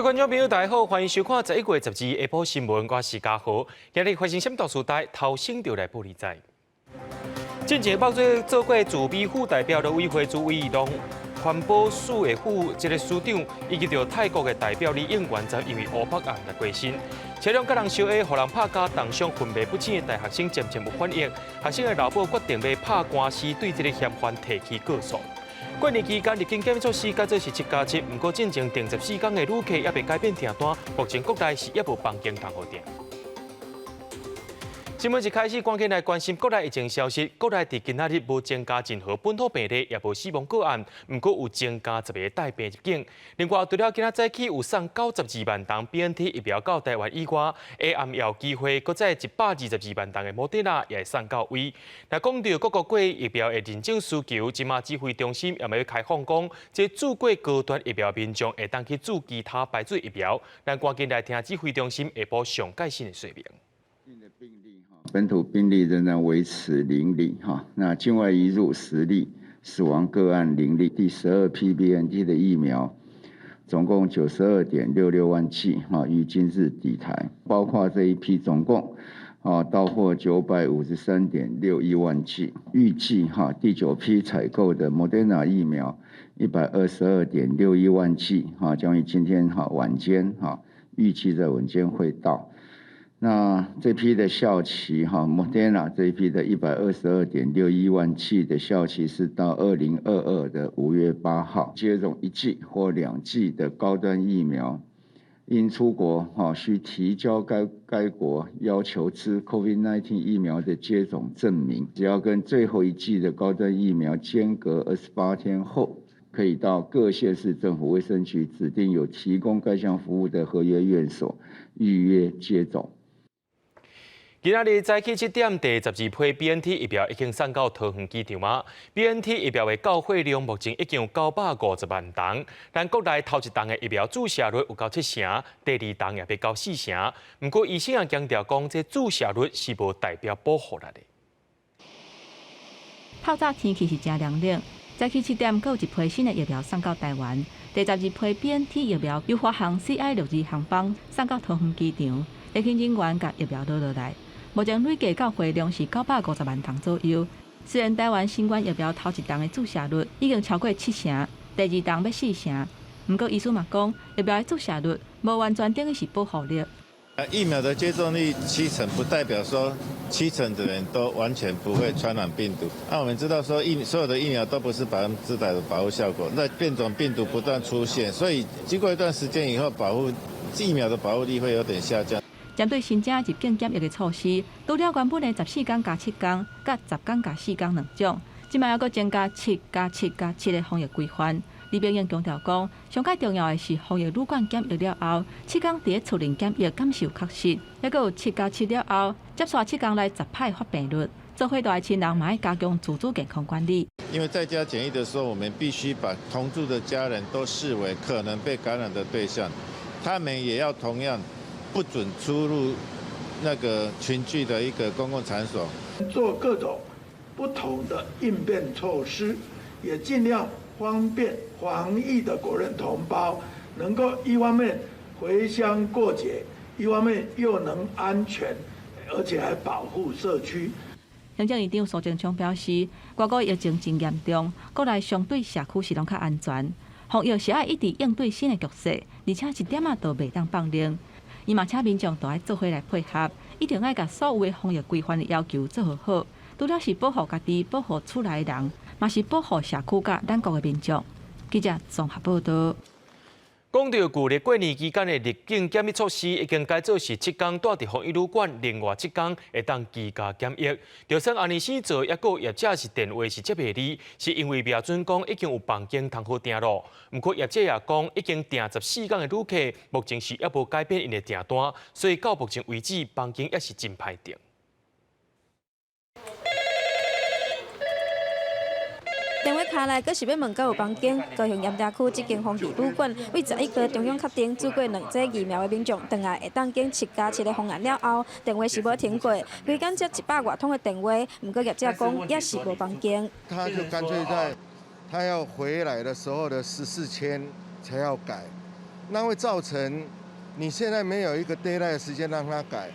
觀眾朋友，大家好，歡迎收看11月12下晡新聞，我是嘉豪。今日發生啥物大事代，頭先就來報你知。進前爆出做過自美副代表的委會主委農環保署的副這个署長，以及著泰國的代表李應元，就因為烏北案來過身。車輛佮人相挨，予人拍甲重傷昏迷不醒的大學生漸漸有反應，學生的老母決定欲拍官司，對這个嫌犯提起告訴。過年期間入境檢疫措施改做是7加7，毋過進前訂14天的旅客猶未改變訂單，目前國內是猶無房間通予訂。新聞一開始，趕緊來關心國內疫情消息。國內佇今仔日無增加任何本土病例，也無死亡個案，毋過有增加10個帶病入境。另外，除了今仔早起有送92萬筒 BNT 疫苗到台灣以外，下暗有機會閣再122萬筒的莫德納也會送到位。若講著各國對疫苗的認證需求，這馬指揮中心也欲開放講，這注過高端疫苗民眾會當去注其他牌子疫苗。咱趕緊來聽指揮中心下晡上蓋新的說明。本土病例仍然維持0例哈，那境外移入10例，死亡個案0例。第12批 BNT 的疫苗總共92.66萬劑哈，於今日抵台，包括這一批總共啊到貨953.61萬劑。預計哈第九批採購的莫德納疫苗122.61萬劑哈，將於今天哈晚間哈預計在晚間會到。那這批的效期哈，莫德納這一批的122.61萬劑的效期是到2022的5月8號。接種一劑或兩劑的高端疫苗，應出國哈需提交該國要求之 COVID-19 疫苗的接種證明，只要跟最後一劑的高端疫苗間隔28天後，可以到各縣市政府衛生局指定有提供該項服務的合約院所預約接種。今仔日早起7點，第12批 BNT 疫苗已經送到桃園機場啊。BNT 疫苗的到貨量目前已經有950萬筒，咱國內頭一筒的疫苗注射率有到七成，第二筒也欲到四成。毋過醫生也強調講，這注射率是無代表保護力的。透早天氣是誠涼冷，早起7點，閣有一批新的疫苗送到台灣。第12批 BNT 疫苗由華航 CI 62航班送到桃園機場，地勤人員共疫苗攞落來。目前累計到貨量是950萬筒左右。雖然台灣新冠疫苗頭一筒的注射率已經超過七成，第二筒欲四成。毋過醫師嘛講，疫苗的注射率無完全等於是保護力。疫苗的接種率七成，不代表說七成的人都完全不會傳染病毒。那我們知道說所有的疫苗都不是100%的保護效果。那變種病毒不斷出現，所以經過一段時間以後，保護疫苗的保護力會有點下降。針對新增入境檢疫的措施，除了原本的14天加7天，佮10天加4天兩種，這擺猶閣增加七加七加七的防疫規範。李炳英強調講，上蓋重要的是防疫旅館檢疫了後，七天佇咧厝內檢疫敢是有確實，猶閣有七加七了後，接續7天內10擺發病率，做伙蹛的親人嘛愛加強自主健康管理。因為在家檢疫的時候，我們必須把同住的家人都視為可能被感染的對象，他們也要同樣不准出入那個群聚的一個公共場所，做各種不同的應變措施，也盡量方便防疫的國人同胞，能夠一方面回鄉過節，一方面又能安全，而且還保護社區。行政院長蘇貞昌表示，外國疫情真嚴重，國內相對社區是攏較安全，防疫是愛一直應對新的局勢，而且一點仔都袂當放任。伊嘛請民眾都愛做伙來配合，一定愛共所有的防疫規範的要求做好好。除了是保護家己、保護厝內的人，嘛是保護社區佮咱國的民眾。記者綜合報道。講著舊曆過年期間的入境檢疫措施已經改做是七天蹛佇防疫旅館，另外七天會當居家檢疫。就算按呢生做，猶閣業者是電話是接袂離，是因為標準講已經有房間通好訂囉。毋過業者也講，已經訂14天的旅客，目前是猶無改變𪜶的訂單，所以到目前為止，房間也是真歹訂。電話敲來，閣是欲問敢有房間。高雄鹽埕區這間防疫旅館，對11號中央確定注過兩劑疫苗的民眾，轉來會當經7加7的方案了後，電話是無停過，規工接100外通的電話，毋過業者講也是無房間。他就乾脆在他要回來的時候的14天才要改，那會造成你現在沒有一個 deadline 的時間讓他改，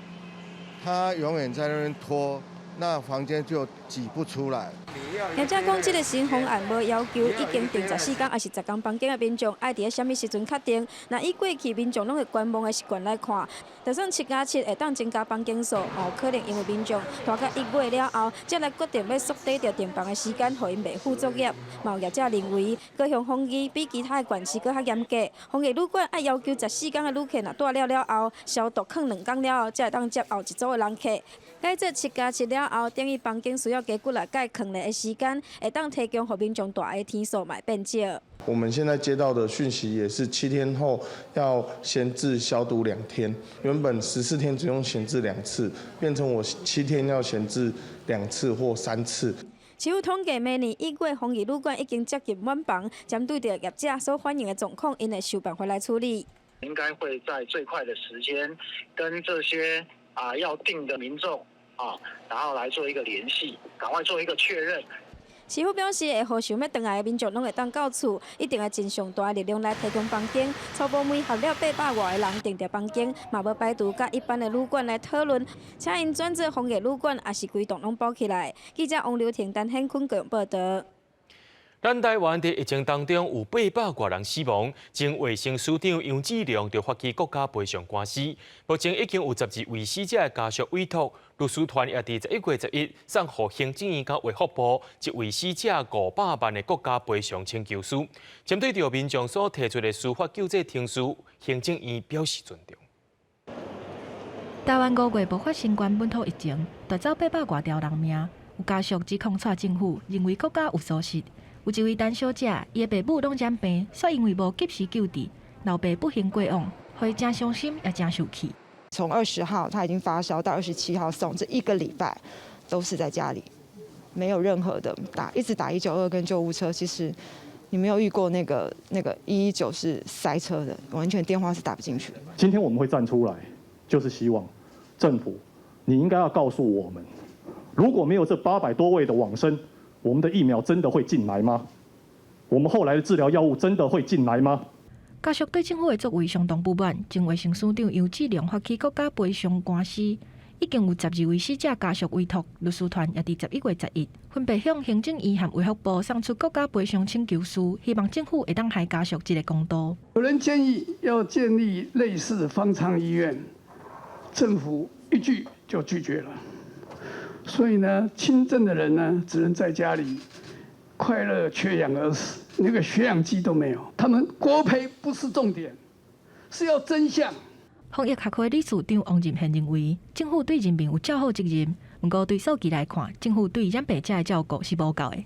他永遠在那邊拖，那房間就擠不出來。業者講，這个新方案無要求已經訂14工抑是10工房間的民眾愛佇咧啥物時陣確定。若以過去民眾攏會觀望的習慣來看，就算7加7會當增加房間數，有可能因為民眾拖到1月了後，才來決定欲縮短著訂房的時間，予𪜶袂赴作業。嘛有業者認為，高雄防疫比其他的縣市閣較嚴格，防疫旅館愛要求14工的旅客若蹛了了後，消毒囥2工了後，才會當接後一組的人客。改做7加7了後，等於房間需要加幾若改囥咧的時間，會當提供予民眾蹛的天數嘛會變少。我們現在接到的訊息也是7天後要閒置消毒2天，原本14天只用閒置兩次，變成我7天要閒置兩次或三次。市府統計，明年1月防疫旅館已經接近滿房，針對著業者所反映的狀況，𪜶會想辦法來處理。應該會在最快的時間跟這些要訂的民眾啊，然後來做一個聯繫，趕快做一個確認。市府表示，會予想欲轉來的民眾攏會當到厝，一定會盡上大的力量來提供房間。初步每合了800外个人訂著房間，嘛無排除佮一般的旅館來討論，請𪜶轉做防疫旅館，抑是規棟攏包起來。記者王劉婷、陳顯坤高雄報導。咱台灣佇疫情當中有800外人死亡，前衛生署長楊子良就發起國家賠償官司。目前已經有12位死者的家屬委託律師團，也佇11月11送予行政院佮衛福部一位死者500萬的國家賠償請求書。針對著民眾所提出的司法救濟程序，行政院表示尊重。台灣5月爆發新冠本土疫情，奪走800外條人命，有家屬指控蔡政府，認為國家有疏失。有一位陳小姐，伊的爸母攏染病，卻因為無及時救治，老爸不幸過往，予伊誠傷心也誠受氣。從20號他已經發燒到27號送，這一個禮拜都是在家裡，沒有任何的打，一直打192跟救護車。其實你沒有遇過那個119是塞車的，完全電話是打不進去。今天我們會站出來，就是希望政府，你應該要告訴我們，如果沒有這800多位的往生，我們的疫苗真的會進來嗎？我們後來的治療藥物真的會進來嗎？家屬對政府的作為相當不滿，前衛生署長楊子良發起國家賠償官司，已經有12位死者家屬委託律師團，也佇11月11分別向行政院和衛福部送出國家賠償請求書，希望政府會當還家屬一個公道。有人建議要建立類似方艙醫院，政府一句就拒絕了。所以呢，輕症的人呢，只能在家裡快樂缺氧而死，那個血氧機都沒有。他們國賠不是重點，是要真相。防疫學會理事長王仁賢認為，政府對人民有照顧責任，毋過對數據來看，政府對染病者的照顧是無夠的。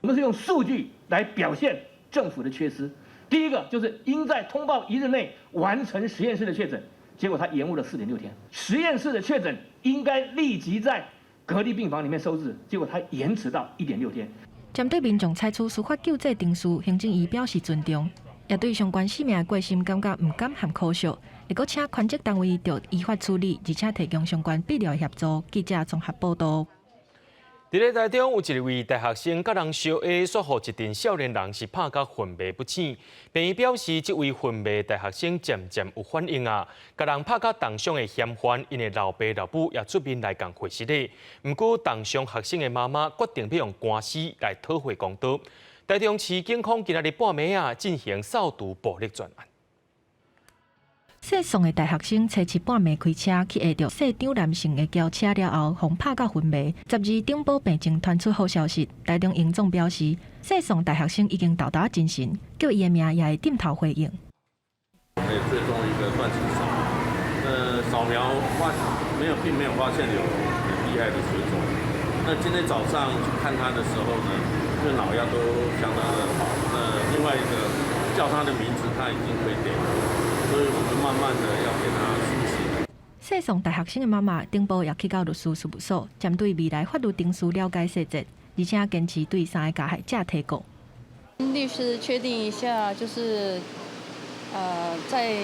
我們是用數據來表現政府的缺失。第一個就是應在通報一日內完成實驗室的確診，結果他延誤了4.6天。實驗室的確診應該立即在隔離病房裡面收治，結果他延遲到1.6天。針對民眾採取司法救濟程序，行政院表示尊重，也對相關死命的過程感覺毋甘和可惜，會閣請權責單位著依法處理，而且提供相關必要協助。記者綜合報導。佇咧台中有一位大學生佮人相蝦，煞予一陣少年人是拍甲昏迷不醒。病院表示，這位昏迷大學生漸漸有反應啊，共人拍甲重傷的嫌犯，𪜶的老爸老母也出面來共回釋的。毋過，重傷學生的媽媽決定欲用官司來討回公道。台中市警方今仔日半暝仔進行掃除暴力專案。姓宋的大學生初七半暝開車去下著姓張男性的轎車了後，予拍甲昏迷。12頂埔病情傳出好消息，台中榮總表示，姓宋大學生已經到達精神，叫伊的名也會點頭回應。我們也追蹤一個斷層掃，掃描發沒有，並沒有發現有很厲害的水腫。那今天早上去看他的時候呢，因為腦壓都相當的好。那另外一個叫他的名字，他已經會點。所以我們慢慢的要給他甦醒。姓宋大學生的媽媽頂埔也去到律師事務所，針對未來法律程序了解細節，而且堅持對三个加害者提告。律師確定一下，就是在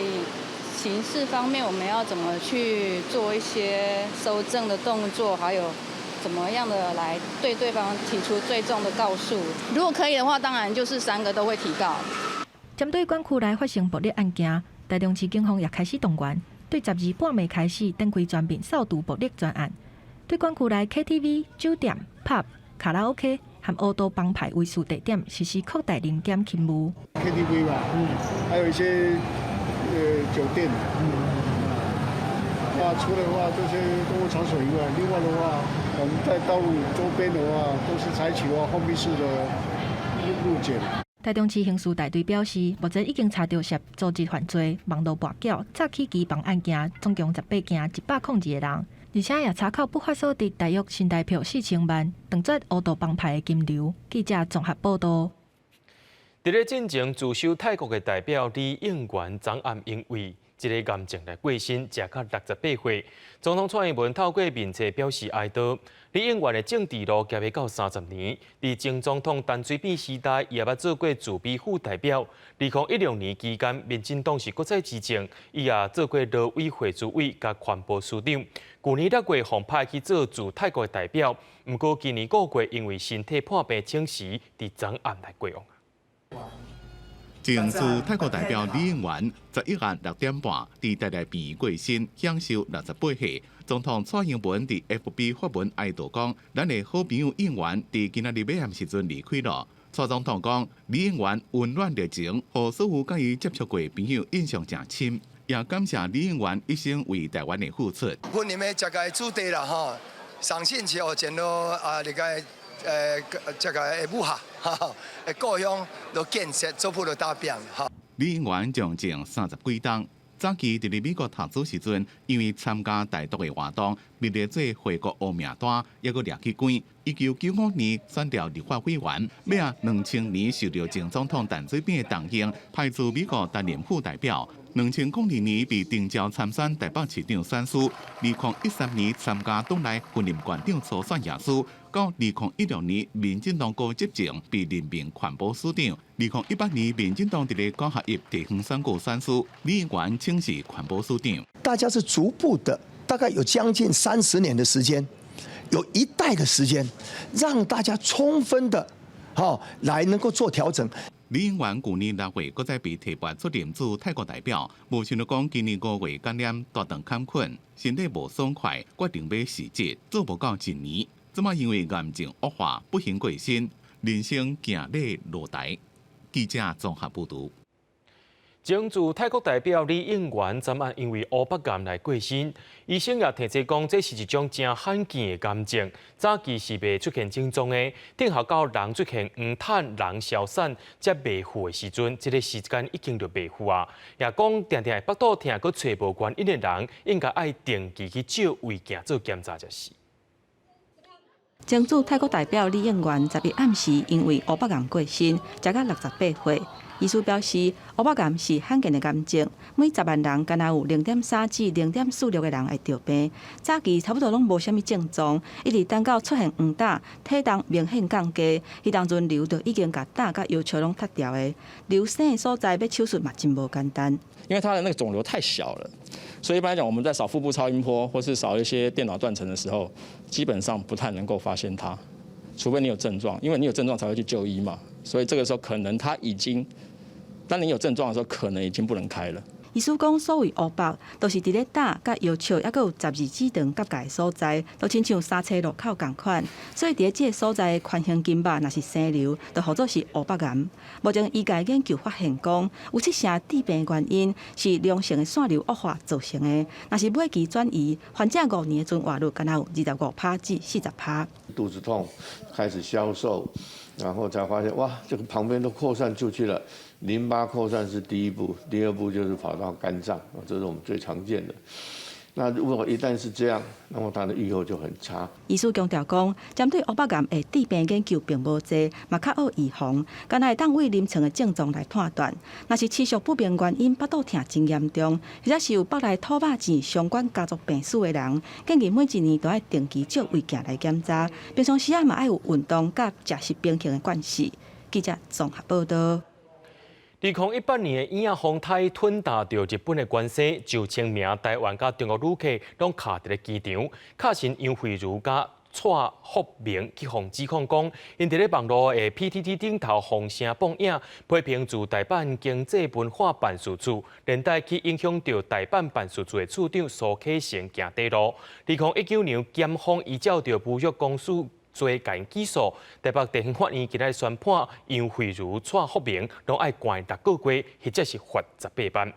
刑事方面我們要怎麼去做一些搜證的動作，還有怎麼樣的來對對方提出最終的告訴。如果可以的話，當然就是三個都會提告。針對管區內發生暴力案件，台中市警方也開始動員，對十二半暝開始展開全面掃除暴力專案，對管區內 KTV、酒店、pub、卡拉 OK 和烏道幫派圍事地點實施擴大臨檢勤務。 KTV 嘛，還有一些酒店，那除了的話這些公共場所以外，另外的話，我們在道路周邊的話，都是採取話封閉式的路檢。台中市刑事大隊表示，目前已經查著涉組織犯罪、網路跋筊、詐欺機房案件，總共十八件，102個人，而且也查扣不法所得大約新台票4000萬，斷絕烏道幫派的金流。記者綜合報道。佇咧進前駐守泰國的代表李應元，昨暗因為這个癌症來過身，食到68歲。總統蔡英文透過面冊表示哀悼。李應元的政治路行欲到30年，佇前總統陳水扁時代，伊也捌做過自斃副代表。2016年期間，民進黨是閣再執政，伊也做過勞委會主委佮環保司長。舊年六月，予派去做駐泰國的代表，毋過今年5月因為身體破病請辭，佇昨暗來過往。前駐泰國代表李應元11暗6點半佇台大病院過身，享壽68歲。總統蔡英文佇 FB 發文哀悼講：咱的好朋友應元佇今仔日尾暗時陣離開了。蔡總統講，李應元溫暖熱情，予所有佮伊接觸過的朋友印象誠深，也感謝李應元一生為台灣的付出。雲林的這个子弟啦吼，相信是予前路啊，這個這个的母校，哈，的故鄉都建設做鋪都打拼哈。李應元從政三十幾冬，早期佇咧美國讀書時陣，因為參加台獨的活動，被列做回國烏名單，猶閣掠去關。1995年選調立法委員，尾仔2000年受著前總統陳水扁的重用，派駐美國擔任副代表。2002年被徵召參選台北市長選輸。2013年參加黨內雲林縣長初選贏輸。到2016年民進黨閣執政，被任命環保署長。2018年民進黨佇咧九合一地方選舉選輸，李應元請辭環保署長。大家是逐步的，大概有將近30年的時間，有一代的時間，讓大家充分的，哈，來能夠做調整。李應元舊年6月，閣再被提拔出任駐泰國代表，無想著講今年5月感染大腸桿菌，身體無爽快，決定欲辭職，做無夠一年，這馬因為癌症惡化，不幸過身，人生行禮落台。記者綜合報導。前駐泰國代表李應元昨晚因為烏腹癌來過身，醫生也提醒講，這是一種誠罕見的癌症，早期是袂出現症狀的，等候到人出現黃疸、人消散才袂赴的時陣，這个時間已經就袂赴啊。也講定定會腹肚疼、閣揣無原因的人，應該愛定期去照胃鏡做檢查才是。前駐泰國代表李應元11暗時因為烏腹癌過身，食到68歲。醫師表示，烏腹癌是罕見的癌症，每10萬人干焦有0.3至0.46個人會著病。早期差不多攏無啥物症狀，一直等到出現黃疸，體重明顯降低，彼當陣瘤就已經共膽佮腰腸攏踢掉的。瘤生的所在欲手術嘛真無簡單。因為它的那個腫瘤太小了，所以一般來講，我們在掃腹部超音波或是掃一些電腦斷層的時候，基本上不太能夠發現它，除非你有症狀，因為你有症狀才會去就醫嘛。所以這個時候可能它已經，當你有症狀的時候，可能已經不能開了。醫師講，所謂烏腹，就是佇咧膽佮腰腸，猶閣有十二指腸夾界的所在，都親像三叉路口仝款。所以佇咧這个所在的寬胸筋肉，若是生瘤，就號做是烏腹癌。目前醫界研究發現講，有七成致病原因是良性的腺瘤惡化造成的。若是尾期轉移，患者5年的存活率，干焦有25趴至40趴。肚子痛，開始消瘦，然後才發現哇，這個旁邊都擴散出去了。淋巴擴散是第一步，第二步就是跑到肝臟，這是我們最常見的。那如果一旦是這樣，那麼它的預後就很差。醫師強調講，針對烏腹癌的致病研究並無濟，嘛較好預防，干焦會當對臨床的症狀來判斷。若是持續不明原因，腹肚疼真嚴重，或者是有腹內吐肉糋相關家族病史的人，建議每一年都愛定期照胃鏡來檢查。平常時仔嘛愛有運動佮食食平衡的關係。記者綜合報道。2018年的嬰仔風颱吞打著日本的關西，就清明台灣佮中國旅客攏卡佇咧機場，確實楊惠如佮蔡福明去予指控講，𪜶佇咧網路的 PTT 頂頭放聲放影，批評駐大阪經濟文化辦事處，連帶去影響著大阪辦事處的處長蘇啟成行短路。2019年，檢方依照著侮辱公署罪共𪜶起訴，台北地方法院今日宣判楊惠如、蔡福明攏愛關6個月，或者是罰18萬。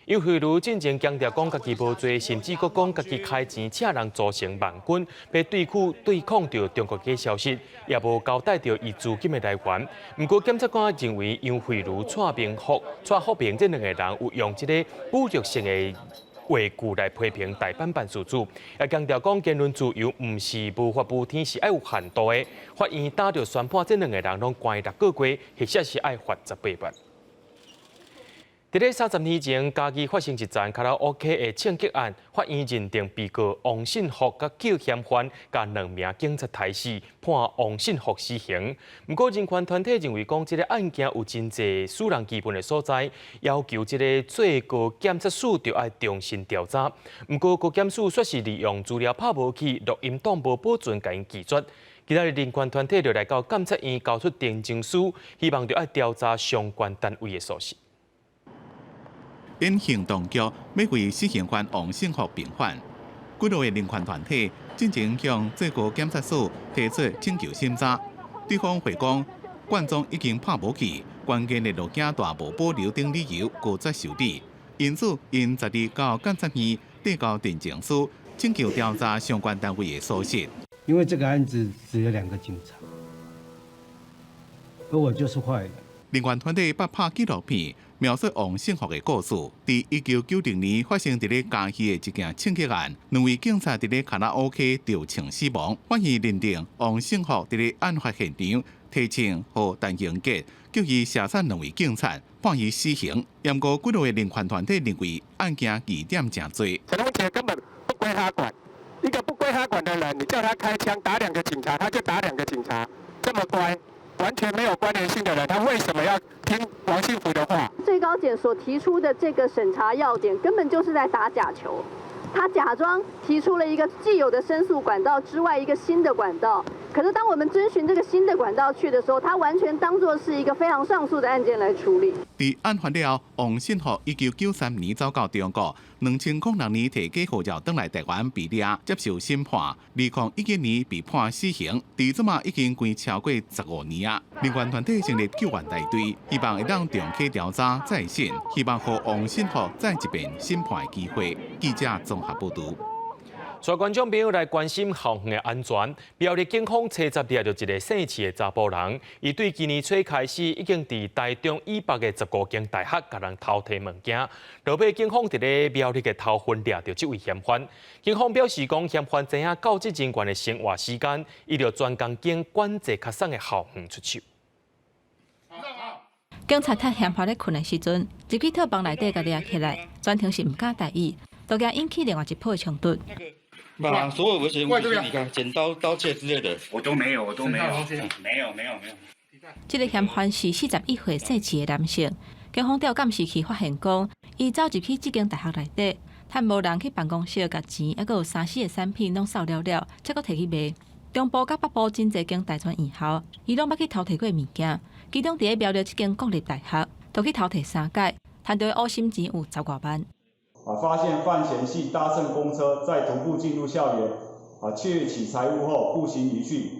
楊惠如進前強調講家己無罪，甚至閣講家己開錢請人組成網軍，欲對付對抗著中國假消息，也無交代著伊資金的來源。毋過檢察官認為楊惠如、蔡明福、蔡福明這兩个人有用這个侮辱性的話句來批評大阪辦事處，也強調講言論自由毋是無法無天，是愛有限度的。法院今就宣判這兩个人攏關6個月，或者是愛罰18萬。佇咧30年前，嘉義發生一樁卡拉 OK 的槍擊案，法院認定被告王信福佮叫嫌犯共兩名警察刣死，判王信福死刑。毋過人權團體認為講，這个案件有真濟使人疑問的所在，要求這个最高檢察署著愛重新調查。毋過高檢署卻是利用資料拍無去，錄音檔無保存，共𪜶拒絕。今仔日人權團體就來到檢察院交出呈情書，希望著愛調查相關單位的疏失。因行動局欲為死刑犯王信福平反，幾落个人權團體進前向最高檢察署提出請求審查，對方回講卷宗已經拍無去，關鍵的錄影帶無保留等理由拒絕受理，因此𪜶12到檢察院遞交陳情書，請求調查相關單位的疏失。因為這個案子只有兩個警察，而我就是壞人。人權團體捌拍紀錄片，描述王信福的故事。佇1990年發生佇咧嘉義的一件槍擊案，兩位警察佇咧卡拉 OK 著槍死亡。法院認定王信福佇咧案發現場提槍予陳英傑，叫伊射殺兩位警察，判伊死刑。毋過幾落个人權團體認為案件疑點誠濟。陳龍傑根本不歸他管，一個不歸他管的人，你叫他開槍打兩個警察，他就打兩個警察，這麼乖。完全沒有關聯性的人，他為什麼要聽王信福的話？最高檢所提出的這個審查要點，根本就是在打假球。他假裝提出了一個既有的申訴管道之外一個新的管道，可是當我們遵循這個新的管道去的時候，他完全當作是一個非常上訴的案件來處理。佇案發了後，王信福1993年走到中國，2006年提假護照轉來台灣被掠接受審判，2011年被判死刑，佇這馬已經關超過15年啊！人權團體成立救援大隊，希望會當重啟調查再審，希望予王信福再一遍審判的機會。記者綜合報導。帶觀眾朋友來關心校園的安全。苗栗警方查緝著一个姓氏的查埔人，伊對今年初開始已經佇台中以北的15間大學共人偷提物件。落尾警方佇咧苗栗的頭份掠著這位嫌犯。警方表示講，嫌犯知影教職人員的生活時間，伊就專工揀管制較鬆的校園出手。警察趁嫌犯咧睏的時陣，入去套房內底共掠起來，全程是毋敢大意，都驚引起另外一波的衝突。把所有危險物品，你看，剪刀、刀械之類的，我都沒有，我都沒有，沒有，沒有，沒有。這个嫌犯是41歲姓氏的男性，警方調監視器發現講，伊走入去這間大學內底，趁無人去辦公室，共錢猶閣有三四个產品攏掃了了，才閣提去賣。中部佮北部真濟間大專院校，伊攏捌去偷提過物件，其中佇咧苗栗這間國立大學，就去偷提三擺，趁著的烏心錢有10外萬。啊！發現犯嫌係搭乘公車，再徒步進入校園，啊，竊取財物後步行離去。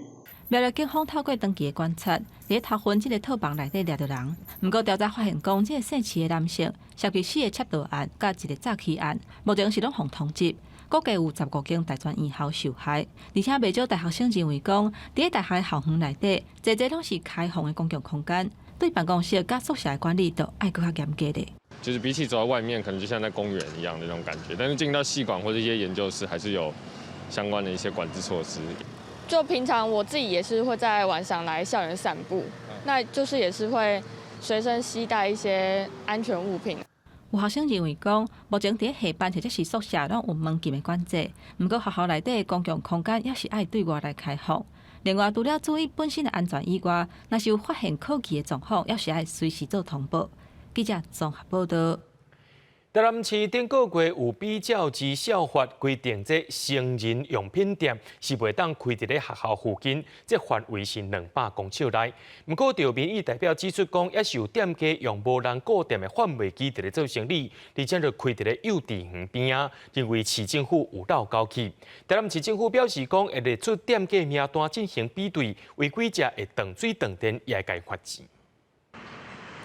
苗栗警方透過長期的觀察，佇咧頭份這个套房內底掠著人。毋過調查發現，講這个姓氏的男性涉及四个竊盜案，佮一个詐欺案，目前是攏予通緝。估計有15間大專院校受害，而且袂少大學生認為講，佇咧大學校園內底，濟濟攏是開放的公共空間，對辦公室佮宿舍的管理都愛閣較嚴格的。就是比起走在外面，可能就像在公園一樣的那種感覺。但是進到系館或者一些研究室，還是有相關的一些管制措施。就平常我自己也是會在晚上來校園散步，那就是也是會隨身攜帶一些安全物品。有學生認為講，目前佇系班或者是宿舍攏有門禁的管制，毋過學校內底的公共空間也是愛對外來開放。另外，除了注意本身的安全以外，若是有發現可疑的狀況，也是愛隨時做通報。記者綜合報導。台南市頂個月有比照兒少法規定，這成人用品店是袂當開佇咧學校附近，這範圍是200公尺內。毋過，著民意代表指出講，猶是有店家用無人顧店的販賣機佇咧做生意，而且就開佇咧幼稚園邊仔，認為市政府有漏狗氣。台南市政府表示講，會列出店家名單進行比對，違規者會斷水斷電，也會共罰錢。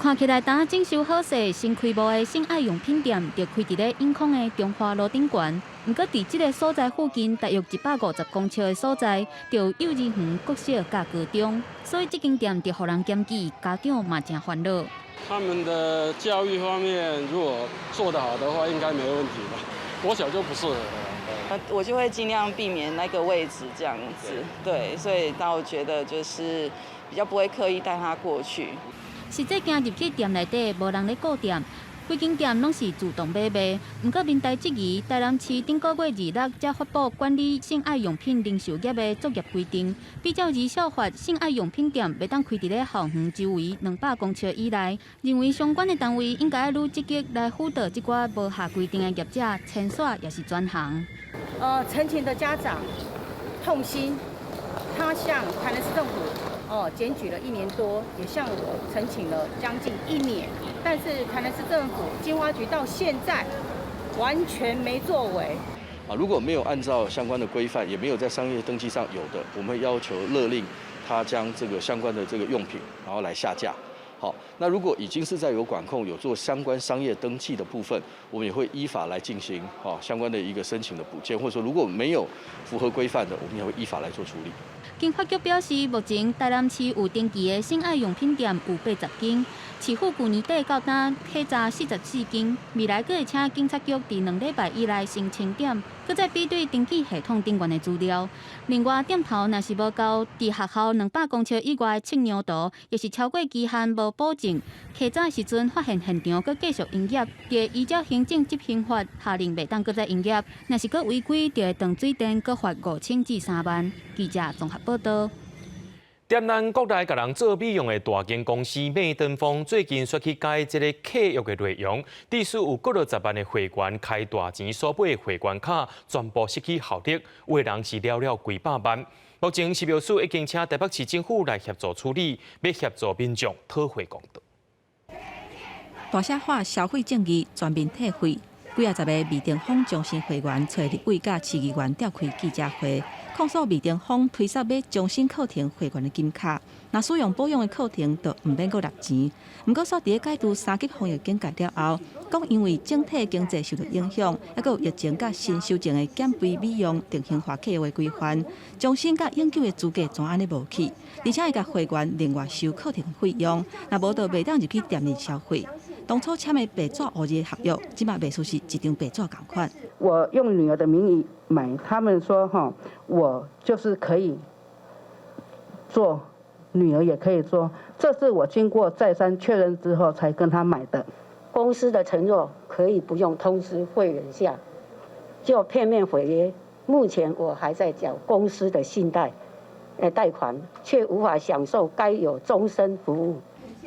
看起來呾仔整修好勢、新開幕的性愛用品店，就開佇咧永康的中華路頂懸。毋過，佇這个所在附近，大約150公尺的所在，就有幼兒園、國小佮高中，所以這間店就予人檢舉，家長嘛誠煩惱。他們的教育方面，如果做得好的話，應該沒問題吧？國小就不適合了。我就會盡量避免那個位置，這樣子。對，所以那我覺得就是比較不會刻意帶他過去。實際行入去店內底，無人咧顧店，規間店攏是自動買賣。毋過民代質疑，台南市頂個月26才發布管理性愛用品零售業的作業規定，比照兒少法，性愛用品店袂當開佇咧校園周圍200公尺以內。認為相關的單位應該愈積極來輔導這寡無合規定的業者，遷徙抑是轉行。陳情的家長痛心，他向台南市政府檢舉了一年多，也向我陳情了將近一年，但是台南市政府經發局到現在完全沒作為。啊，如果沒有按照相關的規範，也沒有在商業登記上有的，我們會要求勒令他將這個相關的這個用品，然後來下架。好，那如果已經是在有管控、有做相關商業登記的部分，我們也會依法來進行相關的一個申請的補件，或者說如果沒有符合規範的，我們也會依法來做處理。經發局表示，目前台南市有登記的性愛用品店有80間，市府舊年底到今稽查44間，未來閣會請警察局佇2禮拜以內先清點，閣再比對登記系統頂懸的資料。另外，店頭若是無夠佇學校200公尺以外的測量圖，抑是超過期限無補正，稽查時陣發現現場閣繼續營業，就會依照行政執行法下令袂當閣再營業。若是閣違規，就會斷水電，閣罰5000至3萬。記者綜合報道。踮咱國內共人做美容的大間公司美登峰最近煞去改這个契約的內容，致使有幾落十萬的會員開大錢所買的會員卡全部失去效力，有的人是了了幾百萬。目前食藥署已經請台北市政府來協助處理，欲協助民眾討回公道。大聲喊消費正義，全面退費。幾仔十个美登峰終身會員揣立委佮市議員召開記者會，控訴美登峰推捒買終身課程會員的金卡，若使用保養的課程就毋免閣納錢。毋過煞佇咧解除三級防疫警戒了後，講因為整體經濟受到影響，猶閣有疫情佮新修正的減肥美容定型化契約的規範，終身佮永久的資格全按呢無去，而且會共會員另外收課程費用，若無就袂當入去店內消費。當初簽的白紙烏字的合約，這馬賣出是一張白紙仝款。我用女兒的名義買，他們說哈，我就是可以做，女兒也可以做，這是我經過再三確認之後才跟他買的。公司的承諾可以不用通知會員下，就片面毀約。目前我還在繳公司的信貸，貸款，卻無法享受該有終身服務。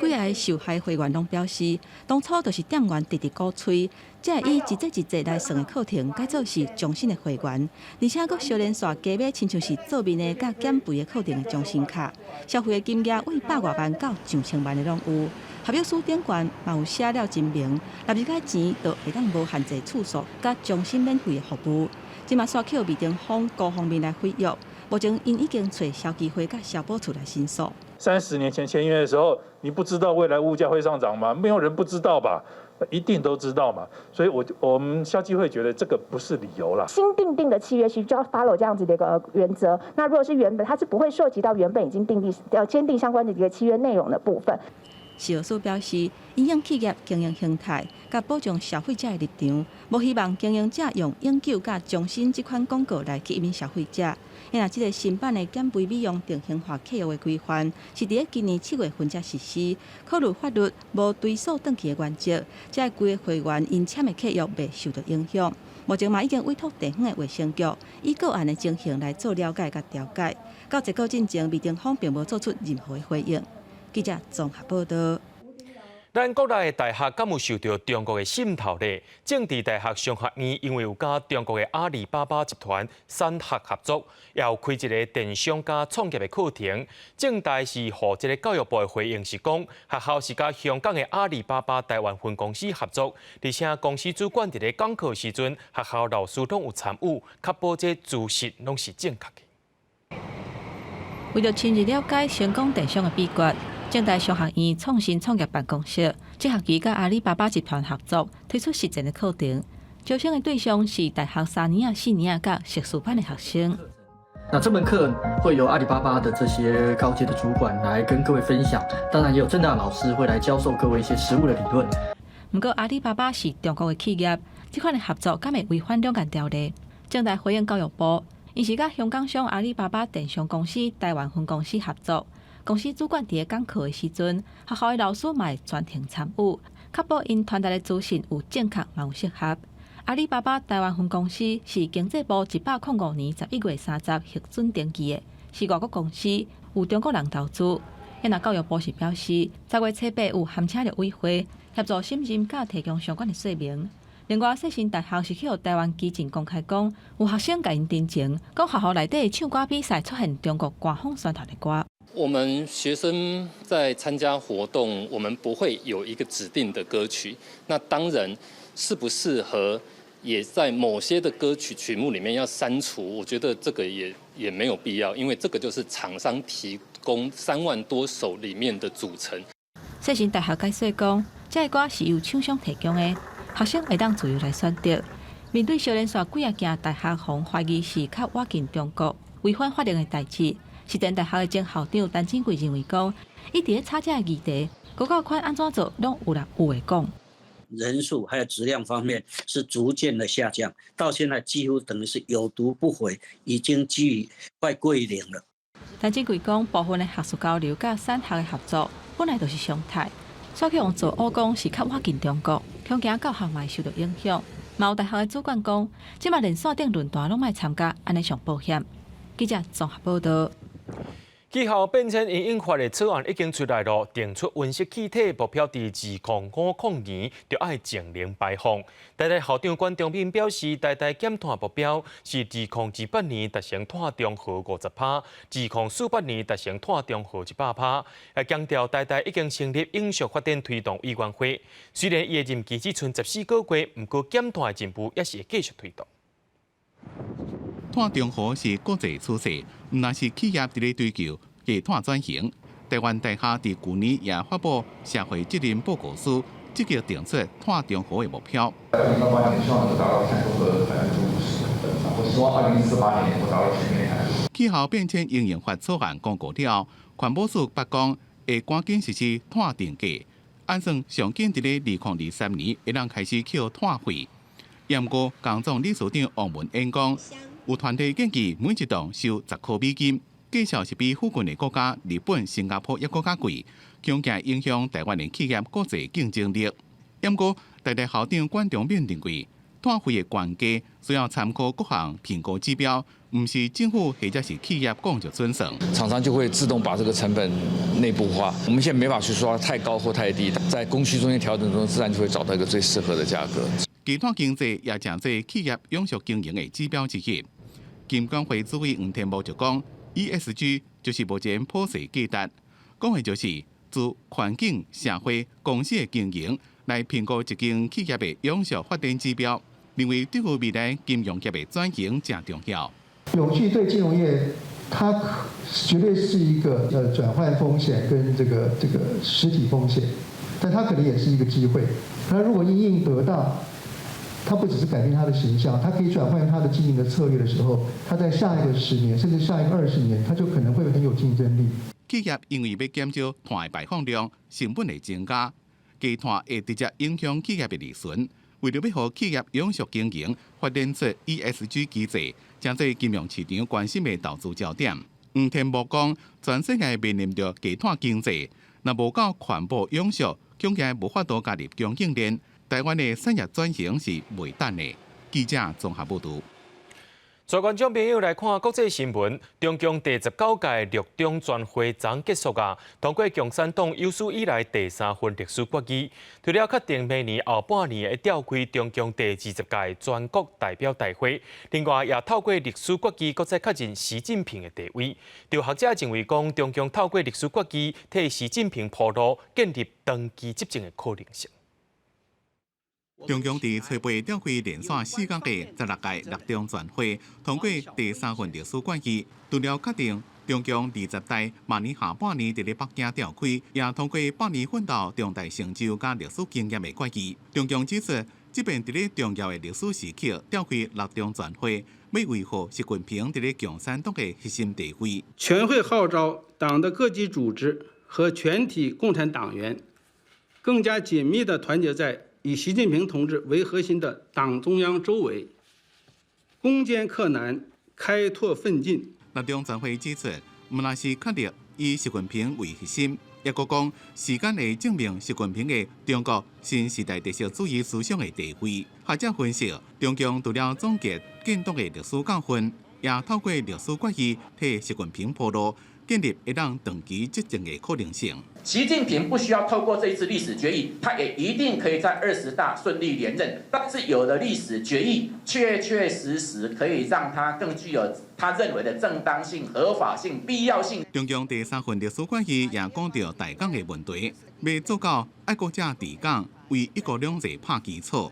幾个受害會員攏表示，當初就是店員直直鼓吹，才會以一節一節來算的課程，改做是終身的會員，而且閣相連續加買親像是做面的佮減肥的課程的終身卡，消費的金額為百外萬到上千萬的攏有。合約書頂懸嘛有寫了真明，納入這錢就會當無限制次數佮終身免費的服務。這馬煞去美登峰高方面來毀約，目前𪜶已經揣消基會佮消保處來申訴。 30年前簽約的時候，你不知道未來物價會上漲嗎？沒有人不知道吧？一定都知道嘛。所以我們消基會覺得這個不是理由啦。新訂定的契約是就要 follow 這樣子的一個原則。那如果是原本，它是不會涉及到原本已經訂定要簽訂相關的一個契約內容的部分。食藥署表示，影響企業經營形態，佮保障消費者的立場，無希望經營者用永久佮終身這款廣告來吸引消費者。因為這个新版的減肥美容定型化契約的規範，是佇咧今年7月份才實施，考慮法律無追溯轉去的原則，這規个會員𪜶簽的契約袂受到影響。目前嘛已經委託地方的衛生局以個案的情形來做了解佮調解。到這個進前，美登峰並無做出任何的回應。記者綜合報道。咱國內的大學敢有受著中國的滲透咧？政治大學商學院因為有佮中國的阿里巴巴集團產學合作，也有開一个電商佮創業的課程。政大是予這个教育部的回應是講，學校是佮香港的阿里巴巴台灣分公司合作，而且公司主管佇咧講課時陣，學校老師攏有參與，確保這資訊攏是正確的。為著深入了解成功電商的秘訣，政大商學院創新創業辦公室這學期佮阿里巴巴集團合作，推出實踐的課程。招生的對象是大學三年仔、四年仔佮碩士班的學生。那這門課會由阿里巴巴的這些高階的主管來跟各位分享，當然也有政大老師會來教授各位一些實務的理論。毋過阿里巴巴是中國的企業，這款的合作敢會違反兩岸條例？政大回應教育部，𪜶是佮香港商阿里巴巴電商公司台灣分公司合作。公司主管佇咧講課的時陣，學校的老師嘛會全程參與，確保𪜶傳達的資訊有正確嘛有適合。阿里巴巴台灣分公司是經濟部105年11月30核准登記的，是外國公司，有中國人投資。那教育部是表示，10月初8有函請陸委會協助審認佮提供相關的說明。另外，世新大學是去予台灣基進公開講，有學生共𪜶陳情，講學校內底唱歌比賽出現中國官方宣傳的歌。我們學生在參加活動，我們不會有一個指定的歌曲。那當然，適不適合，也在某些的歌曲曲目裡面要刪除，我覺得這個也沒有必要，因為這個就是廠商提供3萬多首裡面的組成。世新大學解釋講，這个歌是由廠商提供的，學生會當自由來選擇。面對相連紲幾仔間大學予懷疑是較倚近中國、違反法令的代誌，實踐大學的前校長陳金貴認為講，伊佇咧炒這个議題，高教寬按怎做，攏有人有話講。人數還有質量方面是逐漸的下降，到現在幾乎等於是有讀不回，已經趨於快歸零了。陳金貴講，部分的學術交流佮產學的合作本來就是常態，煞去予做烏講是較倚近中國，恐驚教學嘛會受著影響。嘛有大學的主管講，這馬連線頂論壇攏莫參加，按呢上保險。記者綜合報導。氣候變遷因應法的草案已經出來囉，定出溫室氣體目標佇2050年就愛淨零排放。台大校長管中閔表示，台大減碳目標是2028年達成碳中和50%，2048年達成碳中和100%。也強調台大已經成立永續發展推動委員會，雖然伊的任期只賰14個月，毋過減碳的進步也是會繼續推動。碳中和是國際趨勢，毋但是企業佇咧追求低碳轉型。台灣大學佇舊年也發布社會責任報告書，積極定出碳中和的目標。2028年希望能夠達到碳中和50%，我希望2048年能夠達到全面碳。氣候變遷因應法草案公告了，環保署捌講會趕緊實施碳定價，按算上緊佇咧2023年會當開始扣碳費。毋過，工總理事長王文淵講，有團體建議每一棟收10塊美金，價數是比附近的國家日本、新加坡猶閣較貴，恐驚影響台灣的企業國際競爭力。毋過，台大校長管中閔認為，碳費的懸價需要參考各項評估指標，毋是政府或者是企業講就準算。廠商就會自動把這個成本內部化。我們現在沒法去說太高或太低，在供需中間調整中，自然就會找到一個最適合的價格。低碳經濟也成做企業永續經營的指標之一。金管會主委黃天牧就講，ESG 就是目前普世價值，講的就是自環境、社會、公司的經營來評估一間企業的永續發展指標，認為對於未來金融業的轉型誠重要。永續對金融業，它絕對是一個轉換風險跟這個實體風險，但它可能也是一個機會。那如果因應得當，它不只是改變它的形象，它可以轉換它的經營的策略的時候，它在下一個10年甚至下一個20年，它就可能會很有競爭力。企業因為欲減少碳的排放量，成本會增加，低碳會直接影響企業的利潤。為著欲予企業永續經營，發展出 ESG 機制，成做金融市場關心的投資焦點。黃天牧講，全世界面臨著低碳經濟，若無夠環保永續，恐驚無法度加入供應鏈。台灣的產業轉型是袂等的。記者綜合報導。帶觀眾朋友來看國際新聞，中共第19屆六中全會昨結束啊，通過共產黨有史以來第三份歷史決議，除了確定明年後半年會召開中共第20屆全國代表大會，另外也透過歷史決議，閣再確認習近平的地位。有學者認為講，中共透過歷史決議替習近平鋪路，建立長期執政的可能性。中共佇初八召開連續四工的16屆六中全會，通過第三份歷史決議，除了確定中共二十大明年下半年佇咧北京召開，也通過百年奮鬥重大成就佮歷史經驗的決議。中共指出，這遍佇咧重要的歷史時刻召開六中全會，欲維護習近平佇咧共產黨的核心地位。全會號召黨的各級組織和全體共產黨員，更加緊密地團結在以習近平同志為核心的黨中央周圍，攻堅克難，開拓奮進。六中全會指出，毋但是確立以習近平為核心，抑閣講時間會證明習近平的中國新時代特色主義思想的地位。學者分析，中共除了總結建黨的歷史教訓，也透過歷史決議替習近平鋪路，建立會當長期執政的可能性。習近平不需要透過這一次歷史決議，他也一定可以在二十大順利連任。但是有了歷史決議，確確實實可以讓他更具有他認為的正當性、合法性、必要性。中共第三份歷史決議也講到台港的問題，欲做到愛國者治港，為一國兩制拍基礎。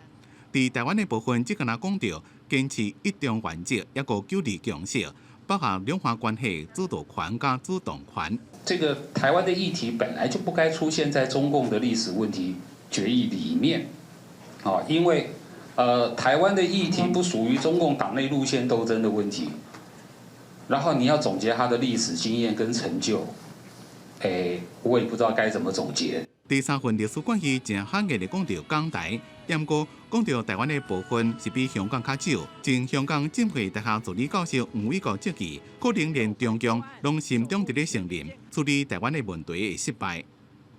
佇台灣的部分，只敢若講著堅持一中原則，抑閣九二共識，包含兩岸關係主導權佮主動權。這個台灣的議題本來就不該出現在中共的歷史問題決議裡面，啊，因為台灣的議題不屬於中共黨內路線鬥爭的問題，然後你要總結他的歷史經驗跟成就，欸，我也不知道該怎麼總結。第三份歷史決議誠罕見的講著港台，毋過講著台灣的部分是比香港較少。前香港浸會大學助理教授黃偉國質疑，可能連中共攏心中佇咧承認處理台灣的問題會失敗。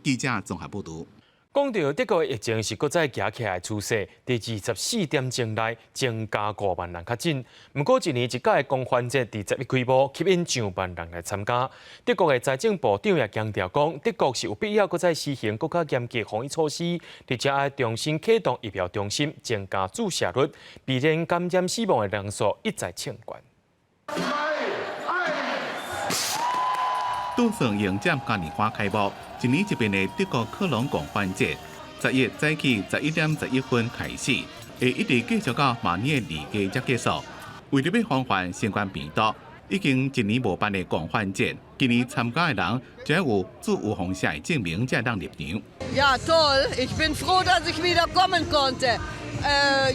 記者綜合報導。講著德國疫情是閣再行起來趨勢，佇24點鐘內增加5萬人確診。毋過一年一屆的狂歡節佇11開幕，吸引上萬人來參加。德國的財政部長也強調講，德國是有必要閣再實行閣較嚴格防疫措施，而且愛重新啟動疫苗中心，增加注射率，避免感染死亡的人數一再衝懸。倒算迎接嘉年華開幕，一年一遍的德國科隆狂歡節，11早起11點11分開始，會一直繼續到明年的二月才結束。為著欲防範新冠病毒，已經一年無辦的狂歡節，今年參加的人只要有注預防射的證明，才會當入場。 Ja, toll! Ich bin froh, dass ich wieder kommen konnte.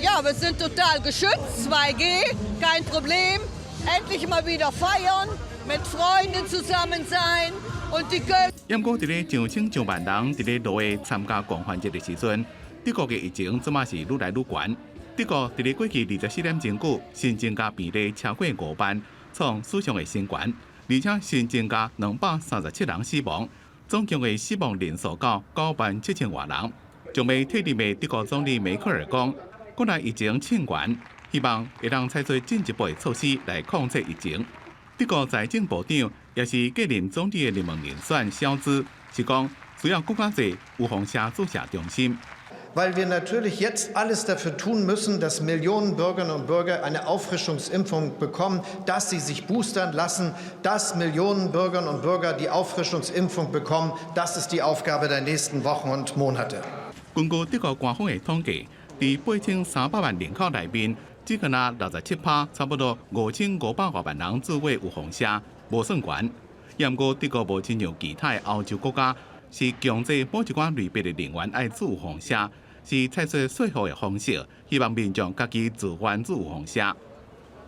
Ja, wir sind total geschützt, 2G, kein Problem. Endlich mal wieder feiern, mit Freunden zusammen sein und die Köln。毋過，佇咧上千上萬人佇咧路下參加狂歡節的時陣，德國的疫情這馬是愈來愈懸。德國佇咧過去24點鐘久，新增加病例超過5萬，創史上的新懸，而且新增加237人死亡，總共的死亡人數到9萬7千外人。將欲退任的德國總理梅克爾講，國內疫情衝懸，希望會當採取進一步的措施來控制疫情。德國財政部長也是繼任總理的聯盟人選蕭茲，是講需要閣較濟預防射注射中心。 Weil wir natürlich jetzt alles dafür tun müssen, dass Millionen Bürgerinnen und Bürger eine Auffrischungsimpfung bekommen, dass sie sich boostern lassen, dass Millionen Bürgerinnen und Bürger die Auffrischungsimpfung bekommen. Das ist die Aufgabe der nächsten Wochen und Monate. 根據德國官方的統計，佇8300萬人口內面，只敢若67趴，差不多5500外萬人注過預防射，無算懸。毋過德國無親像其他的歐洲國家，是強制某一寡類別的人員愛注預防射，是採取說服的方式，希望民眾家己自願注預防射。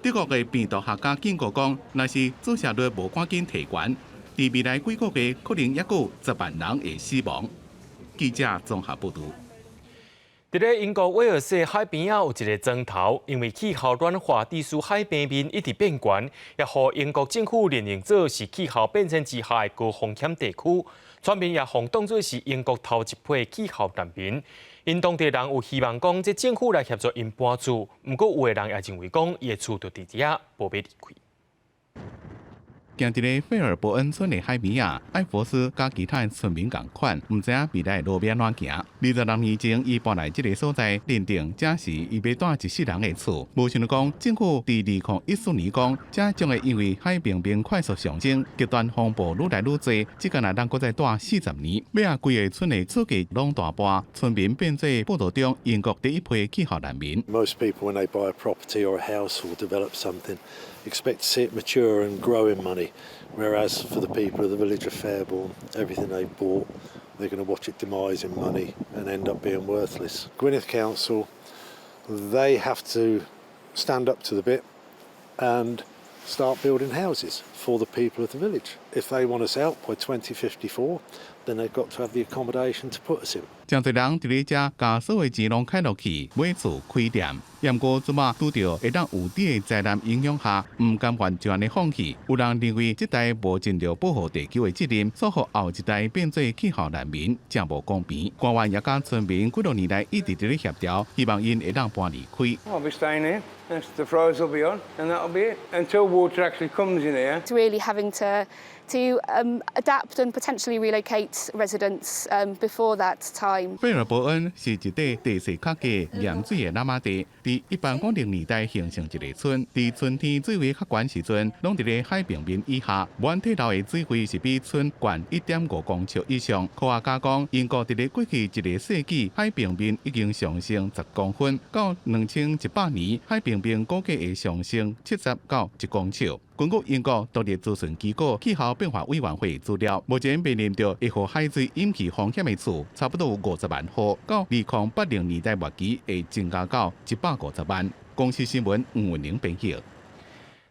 德國的病毒學家警告講，若是注射率無趕緊提懸，佇未來幾個月可能猶閣有10萬人會死亡。記者綜合報導。佇咧英國威爾士海邊仔有一个磚頭，因為氣候暖化，致使海平面一直變懸，也予英國政府認定做是氣候變遷之下的高風險地區。村民也予當做是英國頭一批氣候難民。𪜶當地人有希望講，這政府來協助𪜶搬厝，毋過有的人也認為講，伊的厝就佇遮，無欲離開。行佇咧費爾伯恩村的海邊仔，艾佛斯佮其他的村民仝款，毋知影未來的路欲按怎行。26年前，伊搬來這个所在，認定這是伊欲蹛一世人的厝。無想著講，政府佇2014年講，這將會因為海平面快速上升，極端風暴愈來愈濟，這敢若咱閣再蹛40年，尾仔規个村的厝價攏大跌，村民變做報道中英國第一批氣候難民。 Most people, when they buy a property or a house or develop something, expect to see it mature and grow in money. Whereas for the people of the village of Fairbourne, everything they've bought, they're going to watch it demise in money and end up being worthless. Gwynedd Council, they have to stand up to the bit and start building houses for the people of the village. If they want us out by 2054, then they've got to have the accommodation to put us in. 誠濟人佇咧遮共所有錢攏開落去買厝開店，毋過這馬拄著會當有佇個災難影響下，毋甘願就按呢放棄。有人認為這代無盡著保護地球的責任，所予後一代變做氣候難民，誠無公平。官員也佮村民幾若年來一直佇咧協調，希望𪜶會當搬離開。 I'll be staying here. The froze will be on, and that'll be it until water actually comes in here. It's really having to adapt and potentially relocate residents before that time. 費爾伯恩是一塊地勢較低、鹽水的湳仔地，佇1850年代形成一个村。佇春天水位較懸時陣，攏佇咧海平面以下。無按退流的水位是比村懸1.5公尺以上。科學家講，英國佇咧過去一个世紀，海平面已經上升10公分，到2100年，海平面估計會上升70到1公尺。根據英國獨立諮詢機構氣候變化委員會資料，目前面臨著會予海水淹去風險的厝，差不多有50萬戶，到2080年代末期會增加到150萬。公視新聞吳文玲編譯。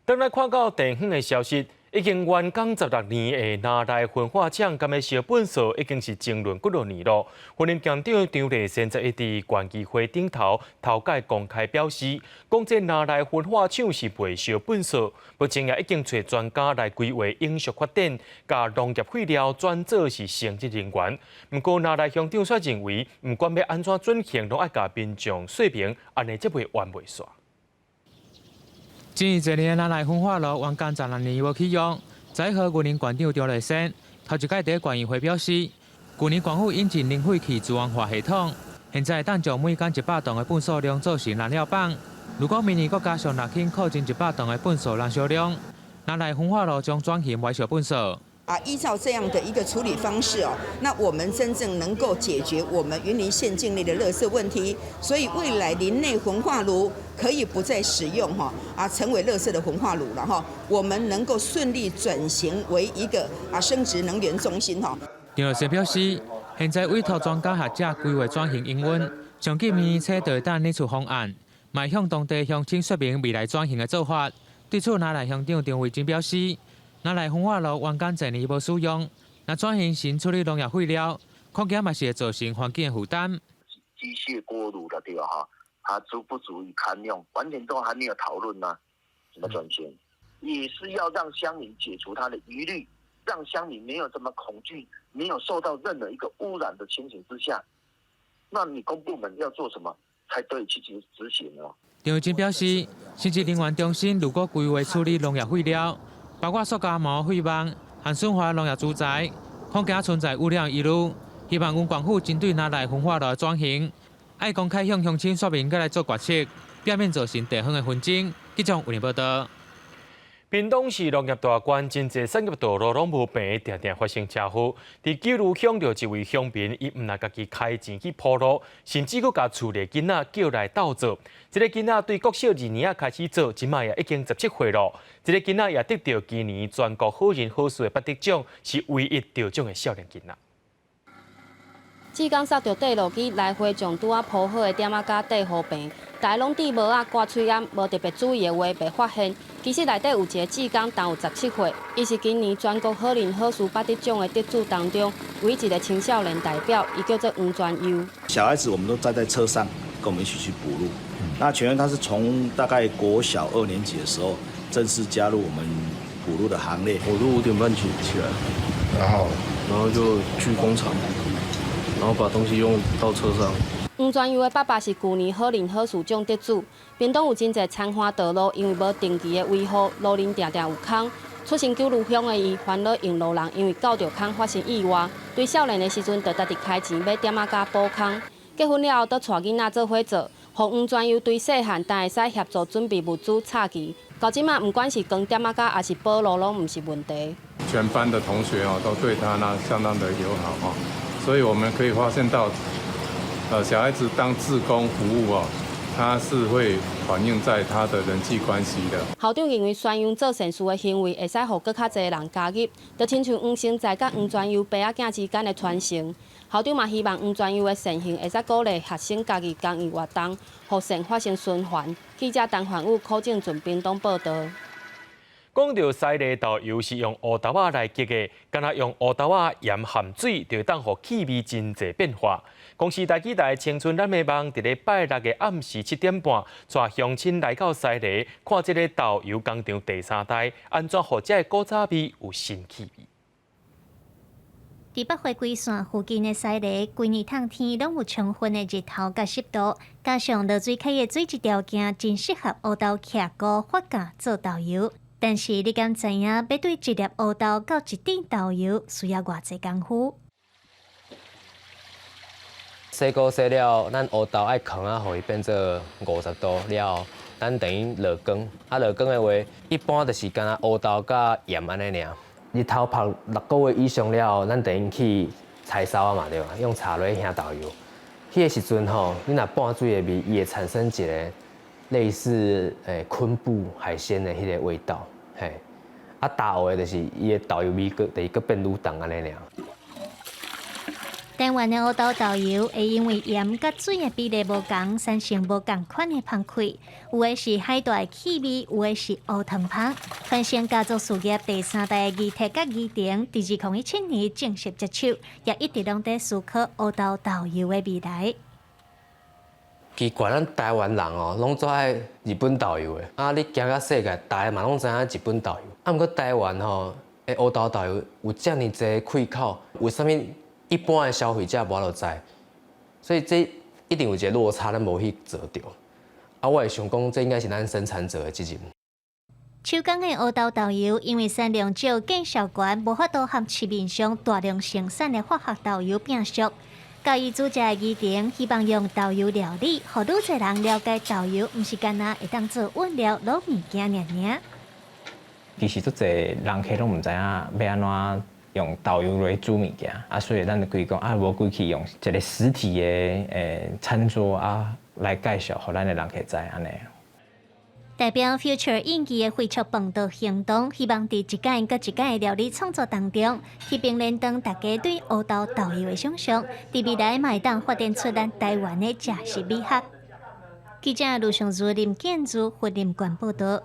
轉來看到地方的消息，已經完工16年的林內焚化廠，敢欲燒糞埽，已經是爭論幾若年囉。雲林縣長張麗善十一佇縣議會頂頭頭擺公開表示，講這林內焚化廠是袂燒糞埽，目前也已經揣專家來規劃永續發展，共農業廢料轉做是生質能源。毋過林內鄉長卻認為，毋管欲按怎轉型，攏愛共民眾說明，按呢才袂冤袂煞。爭議濟年的林內焚化爐完工16年無啟用，11號雲林縣長張麗善頭一擺佇縣議會表示，舊年縣府引進零廢棄資源化系統，現在會當將每工100噸的糞埽量做成燃料棒。如果明年閣加上6輕擴增100噸的糞埽燃燒量，林內焚化爐將轉型回燒糞埽。啊，依照這樣的一個處理方式哦，那我們真正能夠解決我們雲林縣境內的垃圾問題，所以未來林內焚化爐可以不再使用哈，啊，成為垃圾的焚化爐了哈，我們能夠順利轉型為一個啊生質能源中心哈。張麗善表示，現在委託專家學者規劃轉型營運，上緊明年初就會當擬出方案，嘛向當地鄉親說明未來轉型的做法。對此，林內鄉長張維珍表示，林內焚化爐完工濟年無使用，若轉型成處理農業廢料，恐驚嘛是會造成環境的負擔。機械鍋爐的對吧？哈，它足不足以堪用？完全都還沒有討論呢，怎麼轉型？也是要讓鄉民解除他的疑慮，讓鄉民沒有這麼恐懼，沒有受到任何一個污染的情形之下，那你公部門要做什麼才得以去執執行呢？張維珍表示，生質能源中心如果規劃處理農業廢料，包括塑膠膜、廢網和損壞農業資材，恐驚存在污染疑慮。希望縣政府針對林內焚化爐轉型，愛公開向鄉親說明，閣來做決策，避免造成地方的紛爭。記者有報道。屏東是農業大縣，真濟產業道路攏無平，定定發生車禍。佇九如鄉就一位鄉民，伊毋但家己開錢去鋪路，甚至閣共厝內囡仔叫來鬥做。這個囡仔對國小二年仔開始做，這擺也已經17歲囉。這个囡仔也得著今年全國好人好事的頒得獎，是唯一得獎的少年囡仔。志工剎著綴路機來回將拄仔鋪好的點仔膠綴予平，大家攏戴帽仔掛喙罨，無特別注意的話，袂發現。其實內底有一个志工，當有17歲，伊是今年全國好人好事頒得獎的得主當中唯一一个青少年代表，伊叫做黃專優。小孩子我們都載在車上，跟我們一起去補路。那全員他是從大概國小二年級的時候正式加入我們補路的行列。我都5點半起來，然後就去工廠，然後把東西用到車上。黃全佑的爸爸是舊年好人好事獎得主。屏東有真濟田岸道路，因為無定期的維護，路面定定有空。出身九如鄉的伊，煩惱用路人因為轎著空發生意外，對少年的時陣就家己開錢買點仔膠補空。結婚了後，閣帶囡仔做伙做，予黃全佑對細漢但會使協助準備物資插旗。到這馬，毋管是扛點仔膠，抑是補路，攏毋是問題。全班的同學哦，都對他呢相當的友好哦，所以我們可以發現到，小孩子當志工服務哦，他是會反映在他的人際關係的。校長認為宣揚做善事的行為，會使予閣較濟人加入，就親像黃生在佮黃全佑爸仔囝之間的傳承。校長嘛希望黃全佑的善行會使鼓勵學生加入公益活動，予善發生循環。記者陳焕宇、柯正俊屏東報導。講著西螺豆油是用烏豆仔來結的，敢若用烏豆仔鹽鹹水，就會當予氣味真濟變化。公視台記台青春咱的夢，佇咧拜六的暗時7點半，帶鄉親來到西螺，看這个豆油工廠第三代，按怎予這个古早味有新氣味。佇北回歸線附近的西螺，規年透天攏有充分的日頭佮濕度，加上落水溪的水質條件，真適合烏豆徛菇發酵做豆油。但是你敢知影，欲對一粒烏豆到一鈿豆油，需要偌濟工夫？洗鍋洗了，咱烏豆愛囥啊，予伊變做50度了後，咱等於落缸。啊，落缸的話，一般就是干焦烏豆佮鹽按呢爾。日頭曬6個月以上了後，咱等於去採收啊嘛對吧？用柴螺兄豆油。彼个時陣吼，你若半水的味，伊會產生一个類似昆布海鮮的彼个味道，嘿。啊，焦的就是伊的豆油味，閣就是閣變愈重按呢爾。台灣的烏豆豆油會因為鹽佮水的比例無仝，產生無仝款的香氣。有的是海帶氣味，有的是烏糖香。傳承家族事業第三代的儀鐵佮儀婷，佇2017年正式接手，也一直攏佇思考烏豆豆油的未來。奇怪，咱台灣人哦，攏做愛日本豆油的。啊，你行到世界，逐个嘛攏知影日本豆油。啊，毋過台灣吼的烏豆豆油有遮爾濟開口，為啥物一般的消費者無法度知？所以這一定有一个落差，咱無去做著。啊，我會想講，這應該是咱生產者的責任。手工的烏豆豆油，因為產量少、價數懸，無法度和市面上大量生產的化學豆油拼俗。佮伊組織的議程，希望用豆油料理，予愈濟人了解豆油，毋是干焦會當做飲料、滷物件爾爾。其實足濟人客攏毋知影欲按怎用豆油來煮物件，啊，所以咱就規講啊，無規氣用一个實體的餐桌啊來介紹，予咱的人客知按呢。代表 Future 印記的揮出飯桌行動，希望佇一擺閣一擺的料理創作當中，去並連登大家對烏豆豆油的想象，佇未來嘛會當發展出咱台灣的食食美學。記者盧尚如、林建如、雲林縣報導。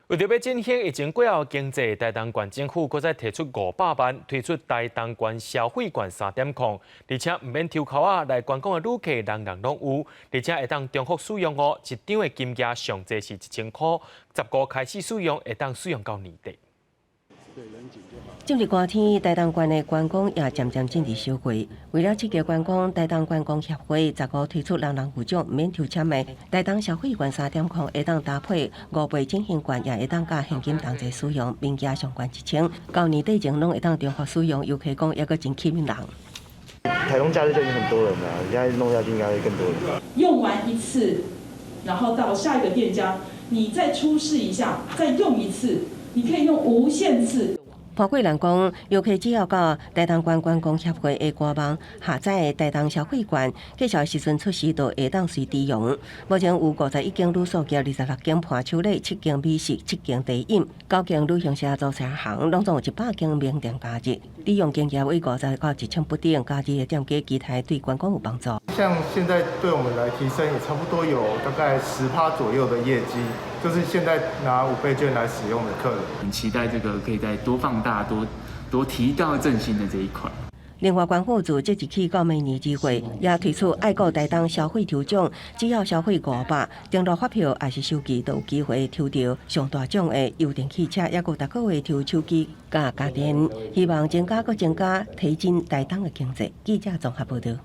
為著欲振興疫情過後經濟，台東縣政府閣再提出500萬，推出台東縣消費券3.0，而且毋免抽籤仔來觀光的旅客，人人攏有，而且會當重複使用哦，一張的金額上濟是1000箍，15開始使用，會當使用到年底。進入寒天，台東縣的觀光也漸漸進入燒季。為了刺激觀光，台東觀光協會15推出人人有獎、毋免抽籤的台東消費券3.0，會當搭配5倍振興券，也會當佮現金同齊使用，面額上懸1000。到年底前攏會當重複使用，遊客講猶閣真吸引人。台東假日就已經很多人了，現在弄下去應該會更多人。用完一次，然後到下一個店家，你再出示一下，再用一次，你可以用無限次。潘桂蘭講，遊客只要到台東縣觀光協會的官網下載台東消費券，介紹時陣出示就會當隨時用。目前有51間旅宿佮26間伴手禮、7間美食、7間茶飲、9間旅行社組成行，攏總有100間名店加入。利用經營為50到1000不等，加入的店家期待對觀光有幫助。像現在對我們來提升，也差不多有大概10趴左右的業績，就是現在拿5倍券來使用的客人。很期待這個可以再多放大、多多提到振興的這一塊。另外，縣府自即日起到明年2月，也推出愛國台東消費抽獎，只要消費500，登錄發票抑是收據，都有機會抽著上大獎的油電汽車，抑閣逐個月抽手機佮家電，希望增加閣增加，提振台東的經濟。記者綜合報導。